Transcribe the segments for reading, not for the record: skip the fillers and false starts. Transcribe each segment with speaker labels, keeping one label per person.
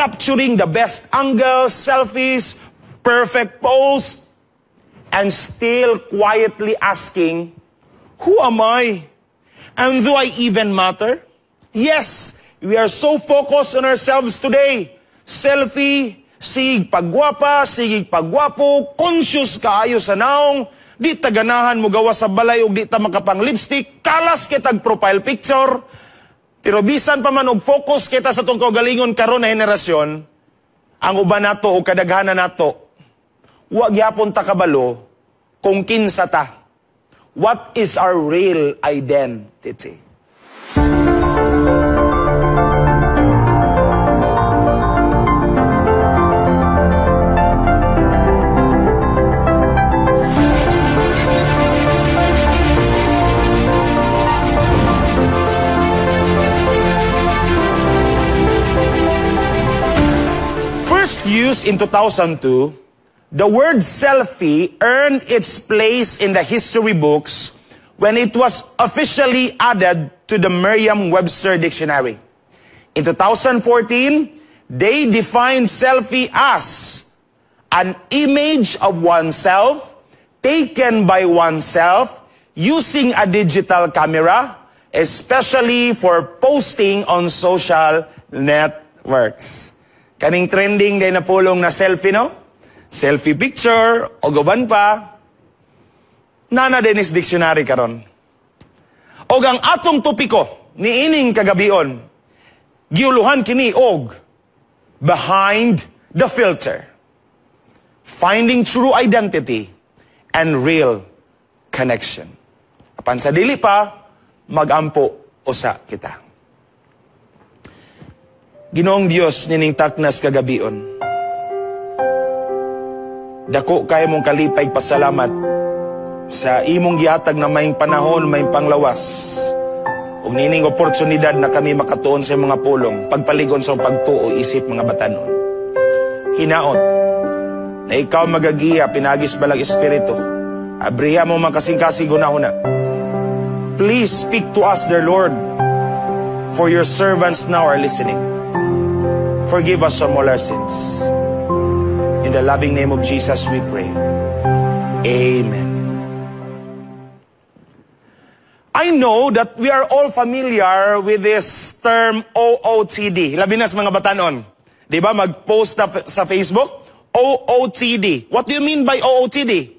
Speaker 1: Capturing the best angles, selfies, perfect post, and still quietly asking, "Who am I? And do I even matter?" Yes, we are so focused on ourselves today. Selfie, sige pagwapa, sige pagwapo, conscious kaayo sa naong, di ta ganahan mo gawa sa balay ug di ta makapang lipstick, kalas kitag profile picture. Pero bisan pa man og focus kita sa atong kaugalingon karon na henerasyon, ang uban nato o kadaghanan nato, wa gyapon ta kabalo kung kinsa ta. What is our real identity? First used in 2002, the word selfie earned its place in the history books when it was officially added to the Merriam-Webster Dictionary. In 2014, they defined selfie as an image of oneself taken by oneself using a digital camera, especially for posting on social networks. Kaning trending day na pulong na selfie, no? Selfie picture, o uban pa. Nana Dennis Dictionary karon. Og ang atong topiko niining kagabion, giuluhan kini og "Behind the Filter: Finding True Identity and Real Connection." Apan sa dili pa, magampo usa kita. Ginoong Dios, nining taknas kagabion, dako kay mong kalipay, pasalamat sa imong gihatag na maayong panahon, maayong panglawas, ug nining oportunidad na kami makatuon sa mga pulong, pagpaligon sa pagtuo isip mga batanon. Hinaot na ikaw magagiya pinaagis Balaang Espiritu. Abriha mo mga kasing-kasing hunahuna. Please speak to us, dear Lord, for your servants now are listening. Forgive us from all our sins. In the loving name of Jesus we pray. Amen. I know that we are all familiar with this term OOTD. Labi na sa mga batanon. Di ba? Mag-post na sa Facebook, OOTD. What do you mean by OOTD?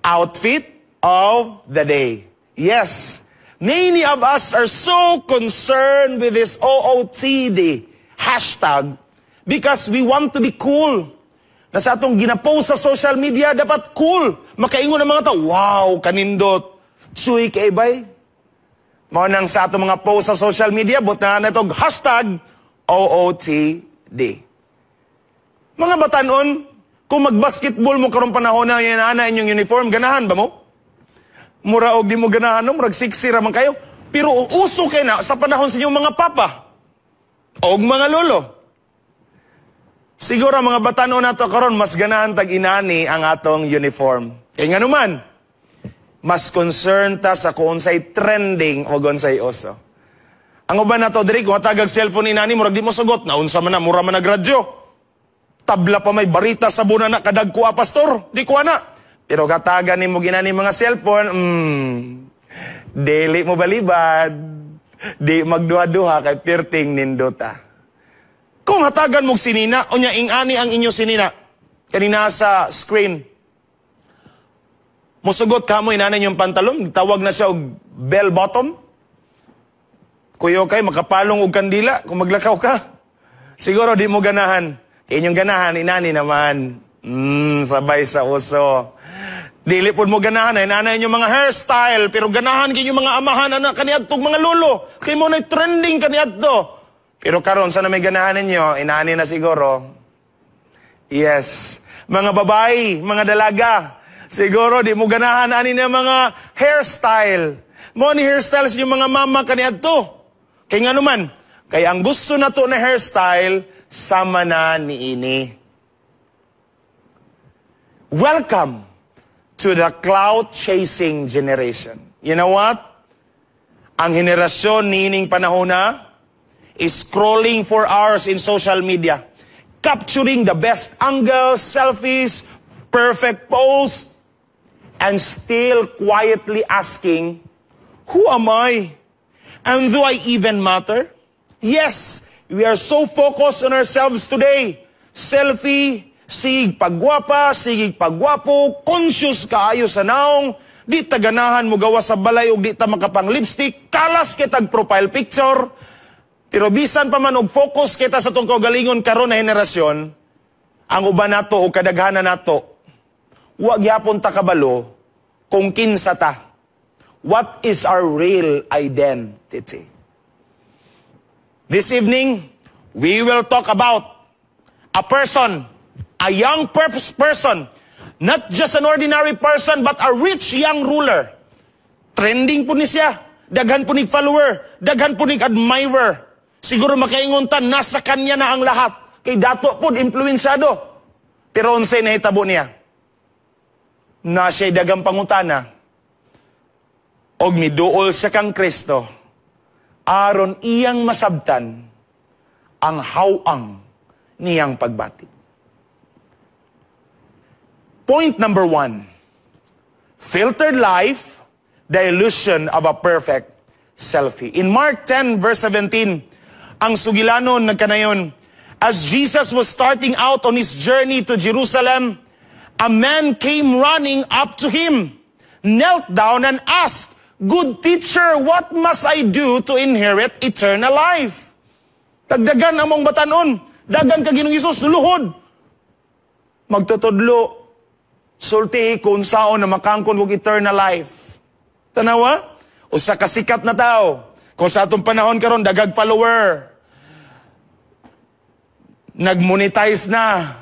Speaker 1: Outfit of the day. Yes. Many of us are so concerned with this OOTD hashtag because we want to be cool. Na sa atong ginapost sa social media, dapat cool. Makaingon ang mga tao, "Wow, kanindot. Chuy kay bay." Mao nang sa atong mga post sa social media, but na itong #OOTD. Mga batanon, kung mag-basketball mo karong panahon na yan, ana inyong uniform, ganahan ba mo? Mura og di mo ganahan, no? Murag sexy ra man kayo. Pero uso kay na sa panahon sa inyong mga papa o mga lolo. Siguro mga batanon nato karon mas ganahan tag inani ang atong uniform. Kay nganuman, mas concerned ta sa kung unsay trending o unsay uso. Ang uban nato diri, kung hatagag cellphone inani, murag di mo sugot na unsa man na, mura man nagradyo. Tabla pa may barita sa bunan na kadagko a pastor, di ko na. Pero katagan nimo ginani mga cellphone, dili mo balibad, di magduha-duha kay pirting nindota. Kung hatagan mong sinina, unya ingani ang inyo sinina, kanina sa screen, musugot ka mo inani yung pantalon, tawag na siya og bell bottom. Kuyo kay makapalong og kandila kung maglakaw ka. Siguro di mo ganahan. Kay inyong ganahan, inani naman. Sabay sa uso. Dili pud mo ganahan, ay inani inyong mga hairstyle, pero ganahan kinyo mga amahan anak kaniadtong mga lolo. Kay mo na trending kaniadto. Pero karon sa na may ganahan ninyo, inani na siguro. Yes. Mga babae, mga dalaga, siguro di mo ganahan ani na mga hairstyle. Mo ni hairstyles yung mga mama kaniadto. Kay nga naman, kay ang gusto na to na hairstyle, sama na niini. Welcome to the clout-chasing generation. You know what? Ang henerasyon niining panahon na, Scrolling for hours in social media, capturing the best angles, selfies, perfect posts, and still quietly asking, "Who am I? And do I even matter?" Yes, we are so focused on ourselves today. Selfie, sige pagwapa, sige pagwapo, conscious kaayo sa naong, di ta ganahan mo gawas sa balay ug di ta makapang lipstick, kalas kitag profile picture. Pero bisan pa man og focus kita sa atong kaugalingon karon na henerasyon, ang uban nato o kadaghanan nato, wa gyapon ta kabalo kung kinsa ta. What is our real identity? This evening, we will talk about a person, a young person, not just an ordinary person, but a rich young ruler. Trending po ni siya. Daghan po nig follower, daghan po nig admirer. Siguro makaingon ta, nasa kanya na ang lahat. Kay dato po, influensyado. Pero unsay nahitabo niya? Na siya'y daghang pangutana. Og miduol siya kang Kristo, aron iyang masabtan ang hawang niyang pagbati. Point number 1: filtered life, the illusion of a perfect selfie. In Mark 10 verse 17, ang sugilanon nagkanayon, "As Jesus was starting out on his journey to Jerusalem, a man came running up to him, knelt down and asked, 'Good teacher, what must I do to inherit eternal life?'" Tagdagan among batanon, dagan ka Ginoong Hesus, luluhod. "Magtutudlo, sultihi kung unsaon na makangkon og eternal life." Tanawa? Usa ka sikat na tao. Kung sa atong panahon karon, daghag follower. Nag-monetize na.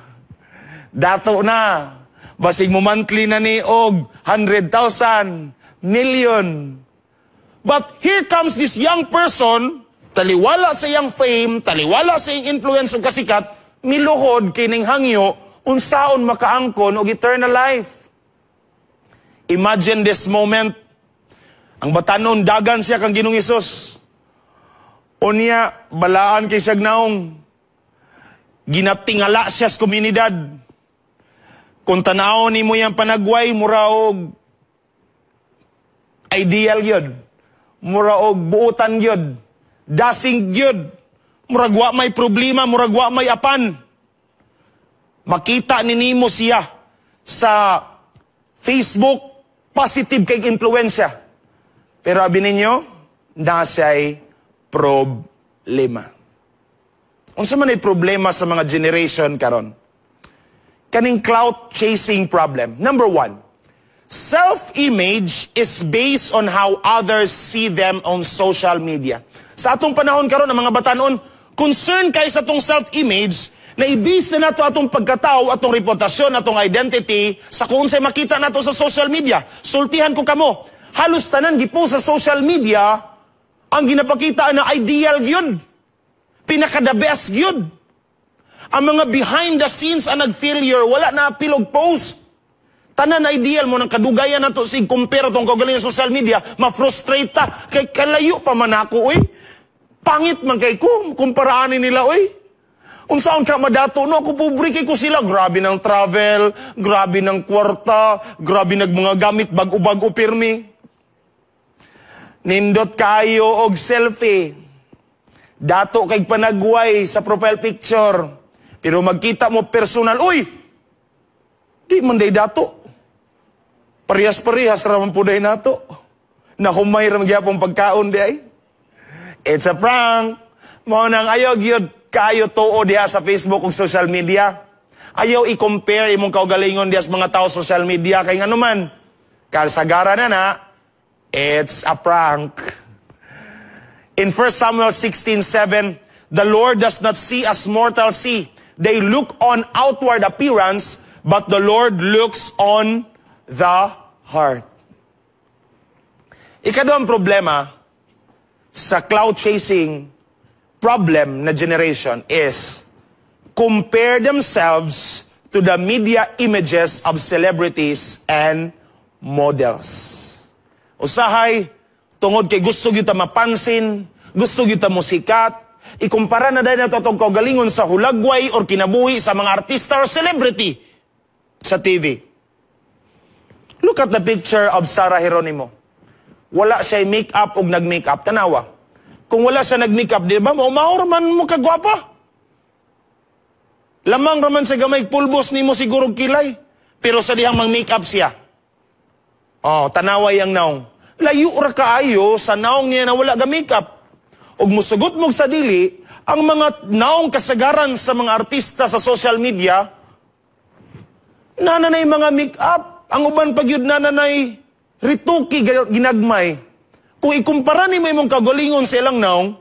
Speaker 1: Dato na. Basig mo monthly na ni og 100,000, million. But here comes this young person, taliwala sa iyang fame, taliwala sa iyang influence ug kasikat, miluhod kining hangyo unsaon makaangkon og eternal life. Imagine this moment. Ang batanon, dagan siya kang Ginoong Hesus. Unya, balaan kay siyag naong. Ginatingala siya sa komunidad. Kung tanaw nimo yang panagway, mura og ideal yun. Mura og buutan yun. Dasing yun. Murag wa may problema, murag wa may apan. Makita ni nimo siya sa Facebook, positive kay impluensya. Pero abi ninyo, na siya'y problema. Unsa man ay problema sa mga generation karon? Kaning clout chasing problem. Number 1, self-image is based on how others see them on social media. Sa atong panahon karon, ang mga batanon, concern kay sa atong self-image na i-base na nato atong pagkatao, atong reputasyon, atong identity sa kung unsay makita nato sa social media. Sultihan ko kamo, halos tanan gipo sa social media ang ginapakita na ideal gyud. Pinaka the best gyud. Ang mga behind the scenes ang nag-failure, wala na pilog post. Tanan na ideal mo ng kadugayan nato sig compare atong kaugalingon sa social media, ma-frustrate ta kay kalayo pa man ako, oy. Pangit man kay ko kumparaan nila, oy. Unsaon ka madato no, ako pobre kay ko sila, grabe ng travel, grabe ng kwarta, grabe nag mga gamit bag-o-bag-o pirmi. Nindot kayo og selfie. Dato kay panagway sa profile picture. Pero magkita mo personal, uy! Di man day dato. Parehas-parehas ra man puday nato. Nahumay ra magyapon pagkaon di ay. It's a prank. Mao nang ayaw gyud kaayo tuo diha sa Facebook ug social media. Ayaw i-compare imong kaugalingon diha sa mga tao social media kay ngano man kasagara na na it's a prank. In 1 Samuel 16:7, "The Lord does not see as mortals see. They look on outward appearance, but the Lord looks on the heart." Ikaduhang problema sa clout chasing problem na generation is compare themselves to the media images of celebrities and models. Usahay, tungod kay gusto gyud ta mapansin, gusto gyud ta musikat, Ikumpara na dayon nato atong kaugalingon sa hulagway or kinabuhi sa mga artista or celebrity sa TV. Look at the picture of Sarah Geronimo. Wala siya make-up og nag-make-up. Tanawa. Kung wala siya nag-make-up, di ba, mao man mo kagwapa. Lamang raman sa gamay pulbos nimo siguro kilay. Pero sa dihang mang-make-up siya. Oh, tanawa yang naong. Layo ra kaayo sa naong niya na wala ga make-up. Ug musugot mo sa dili, ang mga naong kasagaran sa mga artista sa social media, nananay mga make-up. Ang uban pag yun nananay rituki ginagmay. Kung ikumpara nimo imong kagalingon sa ilang naong,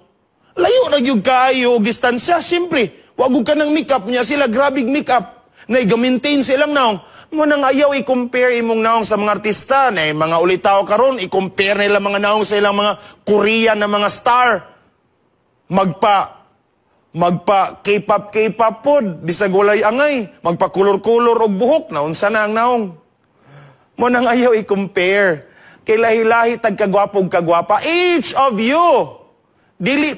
Speaker 1: layo ra gyud kaayo og distansya. Siyempre, wag ka ng make-up niya sila grabig make-up na i-maintain sa ilang naong. Mo nang ayaw i-compare imong naong sa mga artista na mga ulitaw karon, i-compare nila mga naong sa ilang mga Korean na mga star. Magpa K-pop K-pop pod bisag walay angay, magpa kulor-kulor og buhok na unsa na ang naong. Mo nang ayaw i-compare. Kay lahi-lahi tag kagwapo ug kagwapa. Each of you, dili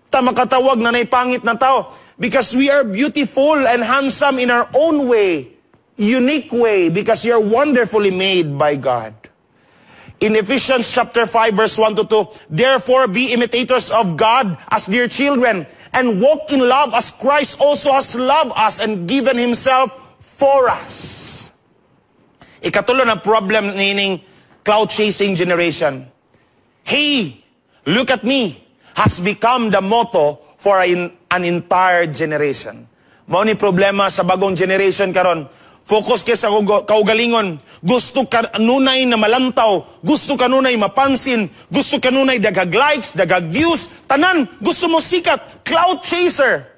Speaker 1: ta makatawag na naipangit na tao because we are beautiful and handsome in our own way, unique way, because you're wonderfully made by God. In Ephesians chapter 5 verse 1 to 2, "Therefore be imitators of God as dear children and walk in love as Christ also has loved us and given himself for us." Ikatulo na problem nining clout chasing generation. "Hey, look at me" has become the motto for an entire generation. Mao ni problema sa bagong generation karon. Focus kay sa kaugalingon. Gusto kanunay na malantaw. Gusto kanunay mapansin. Gusto kanunay daghag likes, daghag views. Tanan, gusto mo sikat. Clout chaser.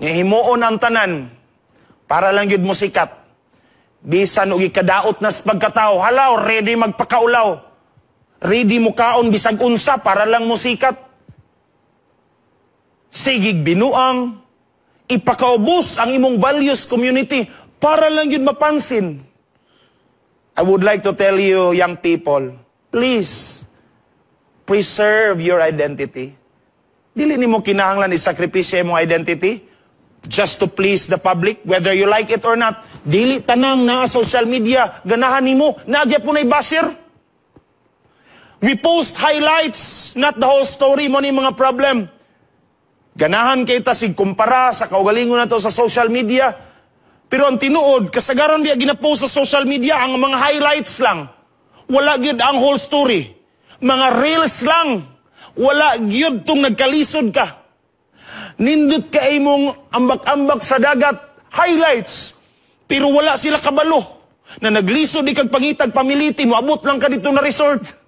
Speaker 1: Nga himuon ang tanan para lang yun mo sikat. Bisan og ikadaot na sa pagkatao, halaw, ready magpakaulaw. Ready mo kaon bisag unsa para lang mo sikat. Sigig binuang, ipakaubos ang imong values community para lang yun mapansin. I would like to tell you, young people, please, preserve your identity. Dili nimo kinahanglan isakripisyo imong identity just to please the public, whether you like it or not. Dili tanang naa social media, ganahan nimo, naa gyapon nay basher. We post highlights, not the whole story. Mo ni mga problem. Ganahan kay ta sig kumpara sa kaugalingon nato sa social media. Pero ang tinuod, kasagaran diya ginapost sa social media ang mga highlights lang. Wala gyud ang whole story. Mga reels lang. Wala gyud tong nagkalisod ka. Nindot ka imong ambak-ambak sa dagat, highlights. Pero wala sila kabalo na naglisod di kag pangitag pamiliti mo, abot lang ka dito na resort.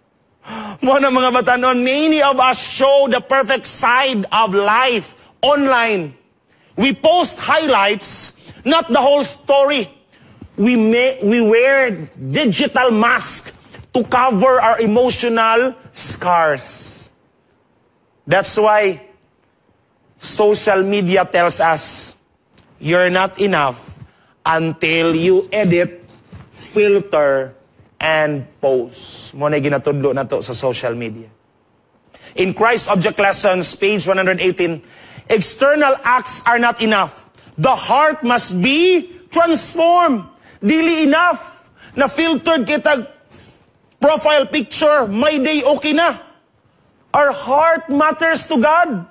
Speaker 1: Mo na mga batanon, many of us show the perfect side of life online. We post highlights, not the whole story. We wear digital mask to cover our emotional scars. That's why social media tells us you're not enough until you edit, filter, and post. Mo na ginatudlo na to sa social media. In Christ's Object Lessons, page 118, "External acts are not enough. The heart must be transformed." Dili enough na filtered kita profile picture, my day okay na. Our heart matters to God.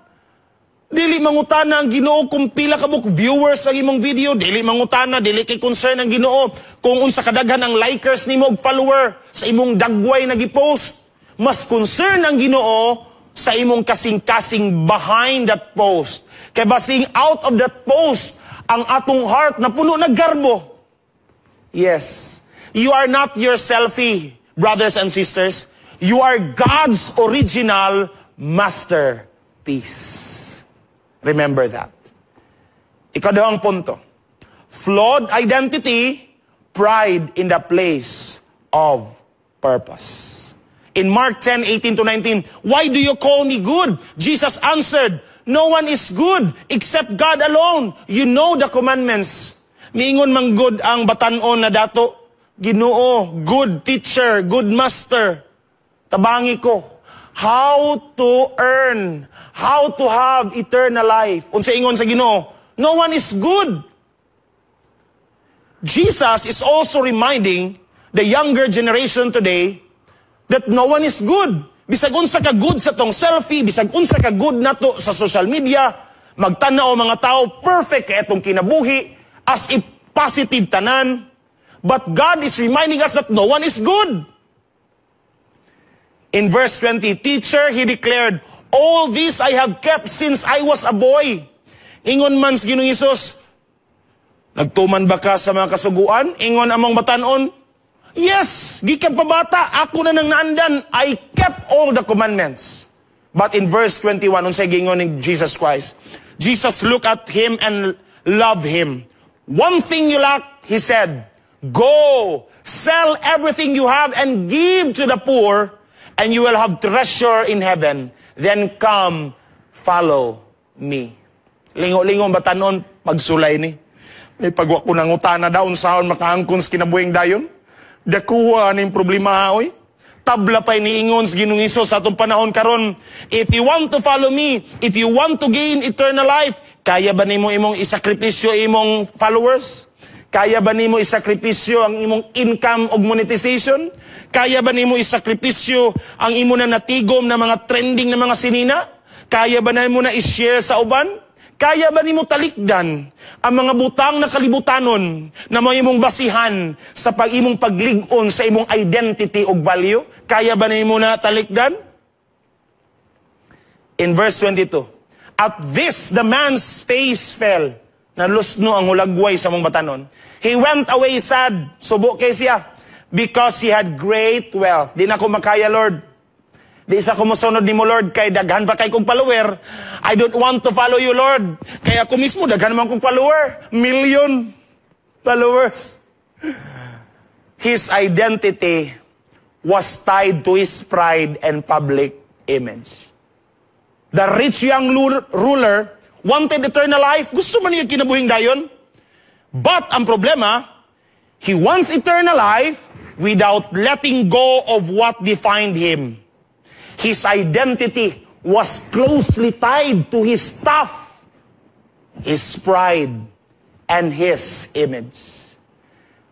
Speaker 1: Dili mangutana ang Ginoo kung pila ka buok viewers ang imong video, dili mangutana, dili kay concern ang Ginoo kung unsa kadaghan ang likers nimo og follower sa imong dagway na gipost. Mas concern ang Ginoo sa imong kasing-kasing behind that post. Kay basing out of that post, ang atong heart na puno na garbo. Yes. You are not your selfie, brothers and sisters. You are God's original masterpiece. Remember that. Ikaduhang punto. Flawed identity, pride in the place of purpose. In Mark 10, 18 to 19, "Why do you call me good?" Jesus answered, "No one is good except God alone. You know the commandments." Miingon man good ang batanon na dato, "Ginoo, good teacher, good master. Tabangi ko how to earn, How to have eternal life?" Unsa ingon sa Ginoo? "No one is good." Jesus is also reminding the younger generation today that no one is good. Bisag unsa ka good sa tong selfie, bisag unsa ka good nato sa social media, magtanaw mga tao perfect kay atong kinabuhi, as if positive tanan. But God is reminding us that no one is good. In verse 20, "Teacher," he declared, "all this I have kept since I was a boy." Ingon man sa Ginoong Hesus, "Nagtuman ba ka sa mga kasuguan?" Ingon among batanon, "Yes, gikan pa bata, ako na nang naandan. I kept all the commandments." But in verse 21, unsay giingon ni Jesus Christ? Jesus looked at him and loved him. "One thing you lack," he said. "Go, sell everything you have and give to the poor, and you will have treasure in heaven. Then come, follow me." Lingo-lingo batanon, pagsulay ni. May pagwa ko nangutana daw, unsaon makaangkon sa kinabuhing dayon? Dakuha ning problema, oy. Tabla pa'y niingon sa Ginoong Hesus sa atong panahon karon. If you want to follow me, if you want to gain eternal life, kaya ba nimo imong isakripisyo imong followers? Kaya ba nimo isakripisyo ang imong income og monetization? Kaya ba nimo isakripisyo ang imo na natigom na mga trending na mga sinina? Kaya ba nimo na i-share sa uban? Kaya ba nimo talikdan ang mga butang na kalibutanon na mo imong basihan sa pag-imong paglig-on sa imong identity ug value? Kaya ba nimo na talikdan? In verse 22, at this the man's face fell. Nalusno ang hulagway sa mong batanon. He went away sad. Subo kay siya. Because he had great wealth. "Di na ko makaya, Lord. Di sa ko mosunod nimo, Lord, kay daghan pa kay kong follower. I don't want to follow you, Lord. Kaya ako mismo, daghan man kong follower. Million followers." His identity was tied to his pride and public image. The rich young ruler wanted eternal life. Gusto man niya kinabuhing dayon. But ang problema, he wants eternal life without letting go of what defined him. His identity was closely tied to his stuff, his pride, and his image.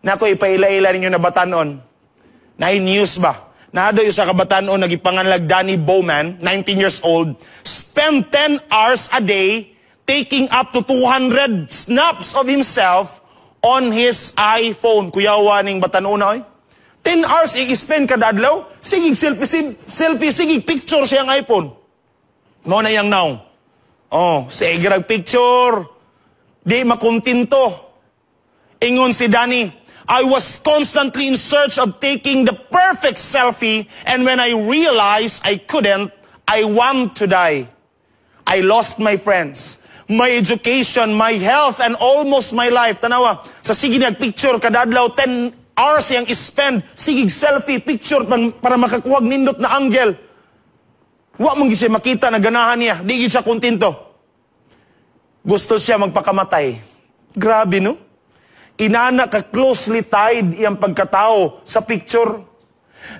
Speaker 1: Nako, ipaila-ila ninyo na batanon. Na news ba? Naa daw sa kabatanon nagipanganlag Danny Bowman, 19 years old, spent 10 hours a day taking up to 200 snaps of himself on his iPhone. Kuyawa ning batanon oy. 10 hours i-spend kada adlaw, sige selfie, selfie, sige picture siyang iPhone. Mo na yang now. Oh, sige rag picture. Di makontento. Ingon si Danny, "I was constantly in search of taking the perfect selfie, and when I realized I couldn't, I want to die. I lost my friends, my education, my health, and almost my life." Tanawa, sa sige nagpicture kada adlaw, 10 hours siyang spend, sige selfie, picture pan, para makakuhag nindot na angle. Wa man siya makita na ganahan niya, di gid siya kontento. Gusto siya magpakamatay. Grabe, no? Inana ka closely tied iyang pagkatao sa picture.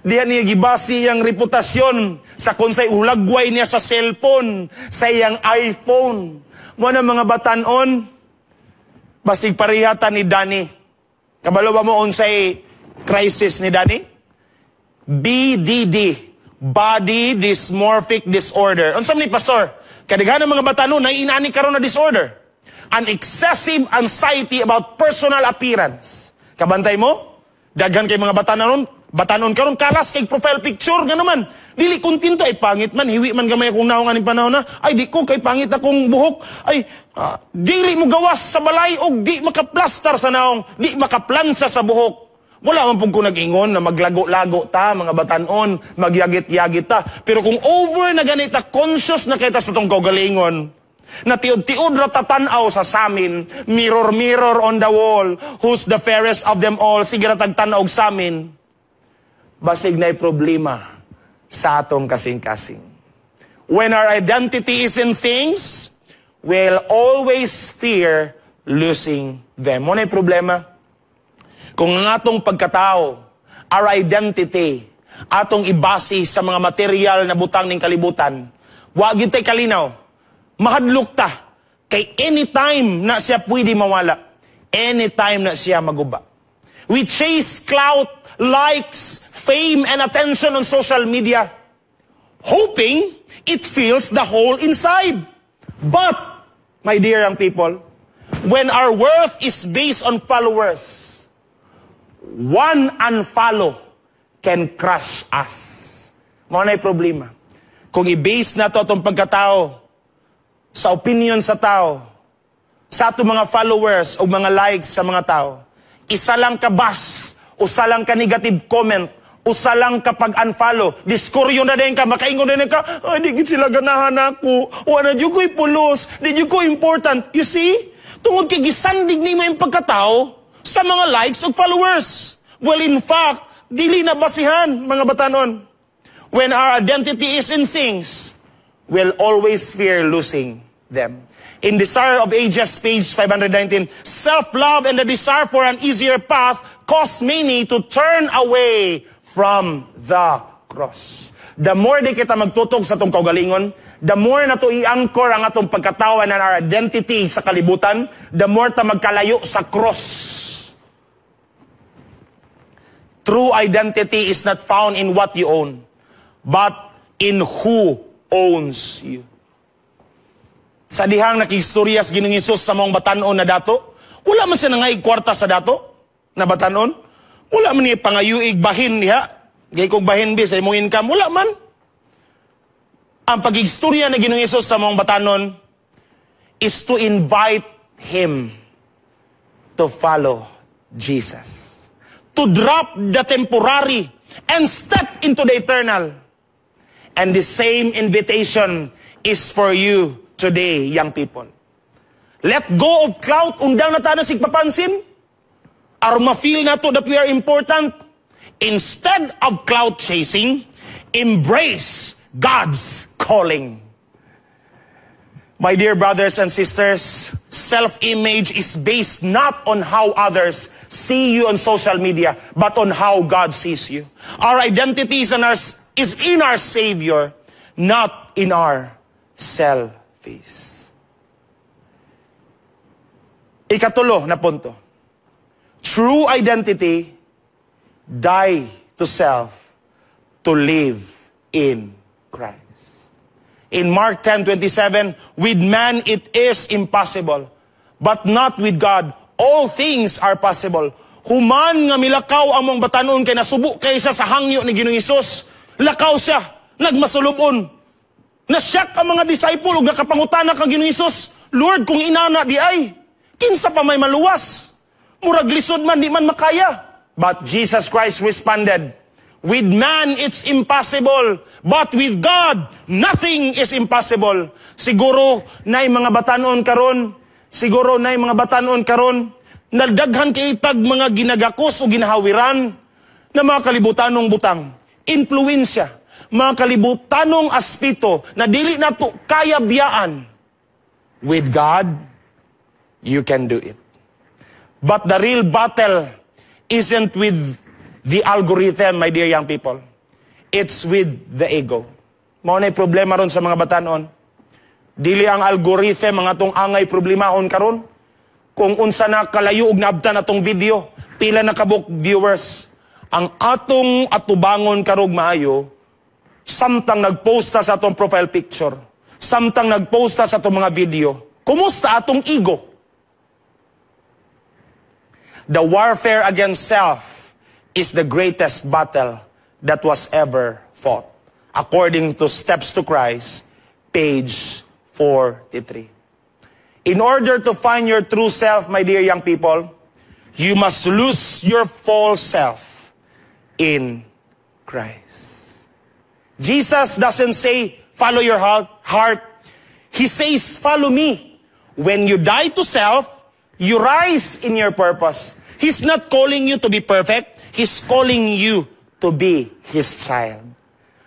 Speaker 1: Diyan niya gibasi iyang reputasyon sa kung sa'y hulagway niya sa cellphone, sa iyang iPhone. Mo na mga batanon, basig parehata ni Danny. Kabalo ba mo unsay crisis ni Danny? BDD, Body Dysmorphic Disorder. Unsa man ni, Pastor? Kadaghan ng mga batanon na inani karon na disorder. An excessive anxiety about personal appearance. Kabantay mo? Daghan kay mga batanon karon kalas kay profile picture nga naman. Dili kontento, ay pangit man, hiwi man gamay akong naong aning panahon na. Ay di ko kay pangit akong buhok. Ay dili mo gawas sa balay og di makaplastar sa naong, di makaplansa sa buhok. Wala man pud ko nag-ingon na maglago-lago ta, mga batanon, magyagit-yagit ta. Pero kung over na ganita, conscious na kita sa tong kaugalingon, na tiod-tiod ra tatanaw sa samin, "Mirror, mirror on the wall, who's the fairest of them all?" Sige ra tagtanaw og samin, basig na'y problema sa atong kasing-kasing. When our identity is in things, we'll always fear losing them. Mo na'y problema. Kung ang atong pagkatao, our identity, atong ibase sa mga material na butang ning kalibutan, wa gid tay kalinaw. Mahadlok ta kay anytime na siya pwede mawala. Anytime na siya maguba. We chase clout, likes, fame, and attention on social media, hoping it fills the hole inside. But, my dear young people, when our worth is based on followers, one unfollow can crush us. Mao na problema. Kung i-base nato atong pagkatao sa opinion sa tao, sa atong mga followers o mga likes sa mga tao, isa lang ka bash, usa lang ka negative comment, usa lang ka pag-unfollow, diskuryo na din ka, makaingon na din ka, "Ay, di gid sila ganahan ako, wala jud ko'y pulos, di jud ko important." You see? Tungod kay gisandig nimo yung pagkatao sa mga likes o followers. Well, in fact, dili na basihan, mga batanon. When our identity is in things, we'll always fear losing them. In Desire of Ages, page 519, self-love and the desire for an easier path cause many to turn away from the cross. The more di kita magtutog sa atong kaugalingon, the more nato i-anchor ang atong pagkatao and our identity sa kalibutan, the more ta magkalayo sa cross. True identity is not found in what you own, but in who owns you. Sa dihang nakigstorya sa Ginoong Hesus sa maong batanon na dato, wala man siya nangayig kwarta sa dato na batanon. Wala man niya pangayuig bahin diha. Gay kog bahin bi sa imong income, wala man. Ang pagigstorya ni Ginoong Hesus sa maong batanon is to invite him to follow Jesus. To drop the temporary and step into the eternal. And the same invitation is for you today, young people. Let go of clout, undang na ta na sigpapansin. Aron ma-feel nato that we are important. Instead of clout chasing, embrace God's calling. My dear brothers and sisters, self-image is based not on how others see you on social media, but on how God sees you. Our identity is in our Savior, not in our selfies. Ikatulo na punto. True identity, die to self to live in Christ. In Mark 10:27, "With man it is impossible, but not with God. All things are possible." Human nga milakaw ang maong batanon kay nasubo kay siya sa hangyo ni Ginoong Hesus. Lakaw siya, nagmasulubon. Nasyak ang mga disciple ug nakapangutana kang Ginoong Hesus, "Lord, kung inana di ay, kinsa pa may maluwas? Murag lisod man, di man makaya." But Jesus Christ responded, "With man it's impossible, but with God nothing is impossible." Siguro nay mga batanon karon, siguro nay mga batanon karon, nagdaghan kay tag mga ginagakos o ginahawiran na mga kalibutanong butang, influensya, mga kalibutanong aspeto na dili nato kaya biyaan. With God, you can do it. But the real battle isn't with the algorithm, my dear young people. It's with the ego. Mao na problema ron sa mga batanon. Dili ang algorithm ang atong angay problemahon karon. Kung unsa na kalayo og naabtan atong video, pila na kabuk viewers. Ang atong atubangon karog maayo, samtang nagpost ta sa atong profile picture, samtang nagpost ta sa atong mga video, kumusta atong ego? The warfare against self is the greatest battle that was ever fought. According to Steps to Christ, page 43. In order to find your true self, my dear young people, you must lose your false self in Christ. Jesus doesn't say, "Follow your heart." He says, "Follow me." When you die to self, you rise in your purpose. He's not calling you to be perfect. He's calling you to be His child.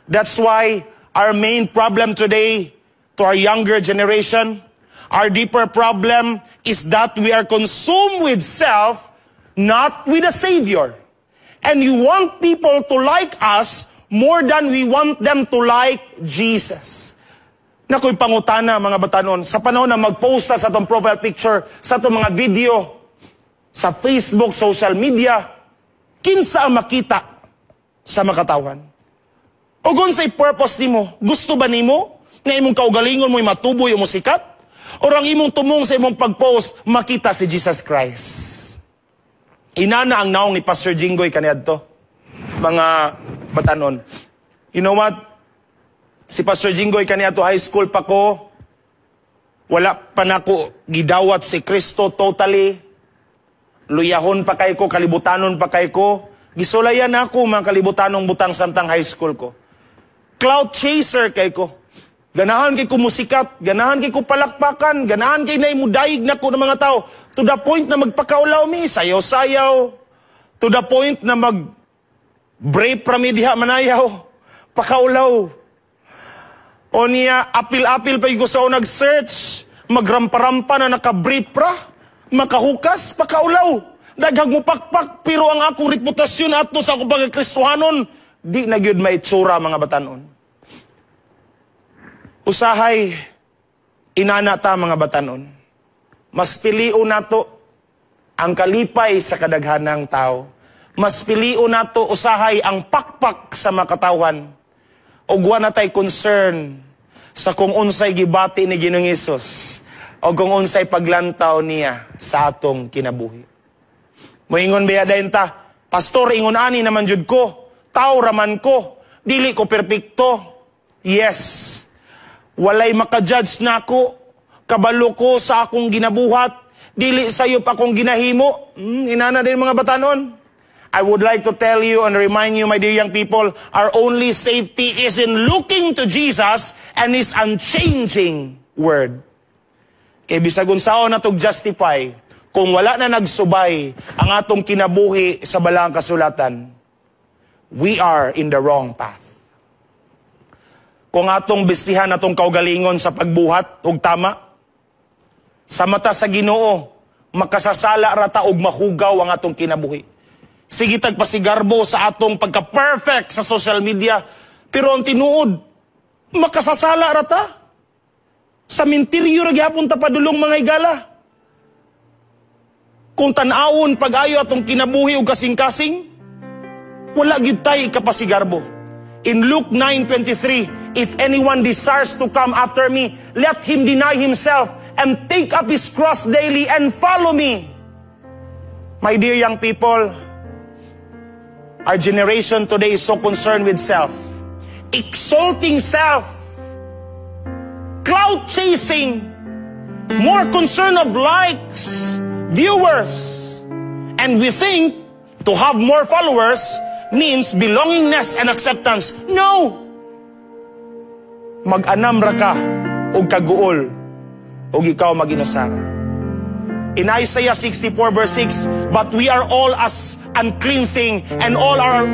Speaker 1: That's why our main problem today to our younger generation, our deeper problem is that we are consumed with self, not with a Savior. And we want people to like us more than we want them to like Jesus. Nakoy pangutana, mga batanon, sa panahon na mag-post ta sa atong profile picture, sa atong mga video, sa Facebook, social media, kinsa ang makita sa makatawhan? O unsay purpose nimo? Gusto ba nimo nga imong kaugalingon mo'y matuboy o musikat? O ang imong tumong sa imong pag-post, makita si Jesus Christ? Inana ang naong ni Pastor Jinggoy kaniadto, mga batanon. You know what? Si Pastor Jinggoy, kaniadto high school pa ko, wala pa nako gidawat si Kristo totally. Luyahon pa kay ko, kalibutanon pa kay ko. Gisulayan ako mga kalibutanong butang samtang high school ko. Clout chaser kay ko. Ganahan kay ko musikat, ganahan kay ko palakpakan, ganahan kay na imudayig nako ng mga tao. To the point na magpakaulaw mi, sayaw-sayaw. To the point na mag brave prami diha manayaw. Pakaulaw. O niya, apil-apil pa ko sa nag-search, magrampa-rampa na naka-brief ra, makahukas, pakaulaw. Daghag mo pakpak, pero ang akong reputasyon ato sa akong pagkakristohanon, di na gyud maitsura, mga batanon. Usahay, inana ta, mga batanon. Mas pilion nato ang kalipay sa kadaghanang tao. Mas pilion nato usahay ang pakpak sa makatawhan. Ug wa na tay concern sa kung unsay gibati ni Ginoong Hesus o kung unsay paglantaw niya sa atong kinabuhi. Moingon biya dayon ta, "Pastor, ingon ani naman jud ko, tao raman ko, dili ko perpekto." Yes, walay maka-judge nako, kabalo ko sa akong ginabuhat, dili sayop akong ginahimo. Inana din, mga batanon. I would like to tell you and remind you, my dear young people, our only safety is in looking to Jesus and His unchanging Word. Kay bisag unsaon natog justify, kung wala na nagsubay ang atong kinabuhi sa Balaang Kasulatan, we are in the wrong path. Kung atong bisihan atong kaugalingon sa pagbuhat og tama, sa mata sa Ginoo, makasasala rata og mahugaw ang atong kinabuhi. Sige tag pasigarbo sa atong pagka-perfect sa social media, pero ang tinuod, makasasala rata. Sa minteryo ra gyapon ta padulong, mga higala. Kung tan-awon pag-ayo atong kinabuhi og kasing-kasing, wala gyud tay kapasigarbo. In Luke 9:23, "If anyone desires to come after me, let him deny himself and take up his cross daily and follow me." My dear young people, our generation today is so concerned with self. Exalting self, clout chasing, more concern of likes, viewers. And we think to have more followers means belongingness and acceptance. No! Mag-anam ra ka og kaguol og ikaw maginusara. In Isaiah 64 verse 6, "But we are all as unclean thing, and all our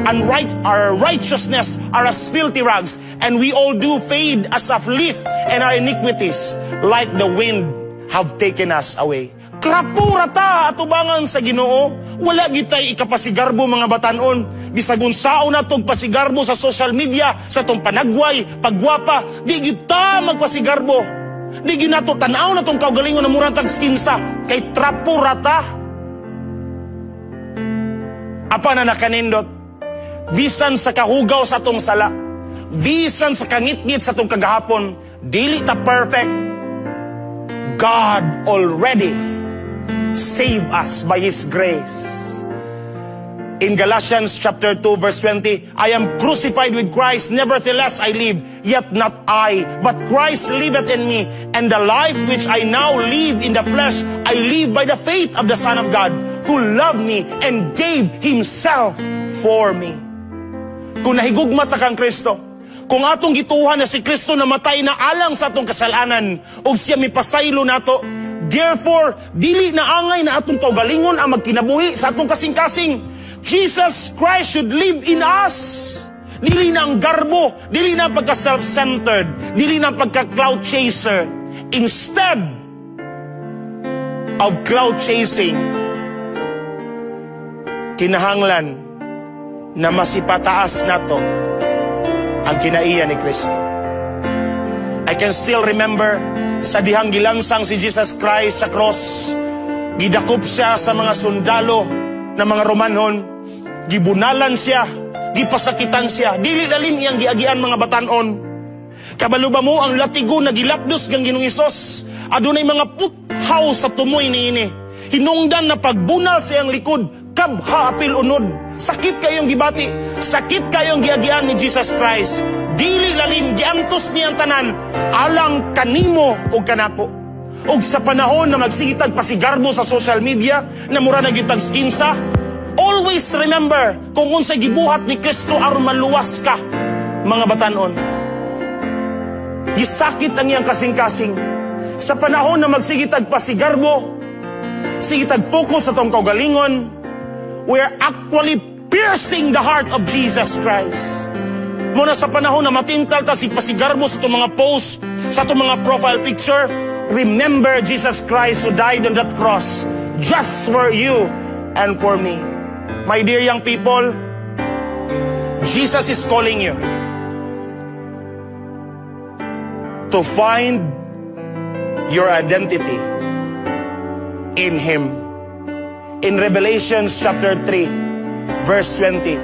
Speaker 1: righteousness are as filthy rags, and we all do fade as a leaf, and our iniquities, like the wind, have taken us away." Trapo ra ta atubangan sa Ginoo. Wala gitay ikapasigarbo, mga batanon. Bisag unsaon natog pasigarbo sa social media, sa atong panagway, pagwapa, di gyud ta magpasigarbo. Di gyud nato tan-aw na tong kaugalingon na murag tag skinsa kay trapo ra ta. Apan na nakanindot, bisan sa kahugaw sa atong sala, bisan sa kangitngit sa atong kagahapon, dili ta perfect. God already save us by His grace. In Galatians chapter 2 verse 20, "I am crucified with Christ, nevertheless I live, yet not I, but Christ liveth in me. And the life which I now live in the flesh, I live by the faith of the Son of God, who loved me and gave Himself for me." Kung nahigugma ta kang Kristo, kung atong gituhan na si Kristo namatay na alang sa atong kasalanan, ug siya mipasaylo nato, therefore, dili na angay na atong kaugalingon ang magkinabuhi sa atong kasing-kasing. Jesus Christ should live in us. Dili na ang garbo, dili na ang pagka-self-centered, dili na ang pagka-clout chaser. Instead of clout chasing, kinahanglan na masipataas nato ang kinaiya ni Kristo. I can still remember sa dihang gilansang si Jesus Christ sa cross. Gidakop siya sa mga sundalo na mga Romanhon. Gibunalan siya, gipasakitan siya. Dili lalim iyang giagian, mga batanon. Kabalo ba mo ang latigo na gilapdos kang Ginoong Hesus? Adunay mga puthaw sa tumoy niini. Hinungdan na pagbunal sa iyang likod, kabha apil unod. Sakit kayong gibati, sakit kayong giagian ni Jesus Christ. Dili lalim, giantos niya ang tanan alang kanimo ug kanako. Og sa panahon na magsige tag pasigarbo sa social media, na mura na gyud tag skinsa, always remember kung unsay gibuhat ni Kristo aron maluwas ka, mga batanon. Gisakit ang iyang kasing-kasing. Sa panahon na magsige tag pasigarbo, sige tag focus sa atong kaugalingon, we are actually piercing the heart of Jesus Christ. Muna sa panahon na matintal ta si pasigarbo sa atong mga post, sa atong mga profile picture, remember Jesus Christ who died on that cross just for you and for me. My dear young people, Jesus is calling you to find your identity in Him. In Revelations chapter 3, verse 20,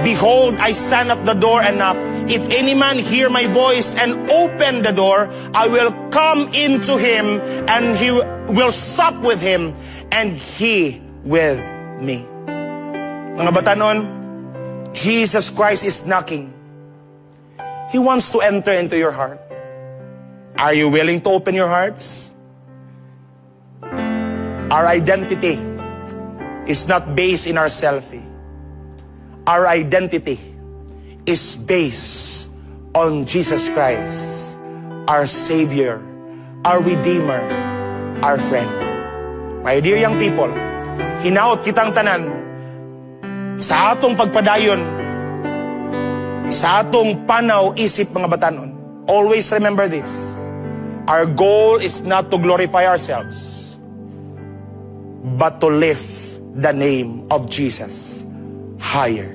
Speaker 1: "Behold, I stand at the door and knock. If any man hear my voice and open the door, I will come into him and he will sup with him and he with me." Mga batanon, Jesus Christ is knocking. He wants to enter into your heart. Are you willing to open your hearts? Our identity is not based in our selfie. Our identity is based on Jesus Christ, our Savior, our Redeemer, our friend. My dear young people, hinaot kitang tanan sa atong pagpadayon, sa atong panaw isip mga batanon. Always remember this. Our goal is not to glorify ourselves, but to lift the name of Jesus higher.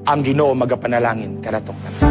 Speaker 1: Ang Ginoo magapanalangin kanatong tanan.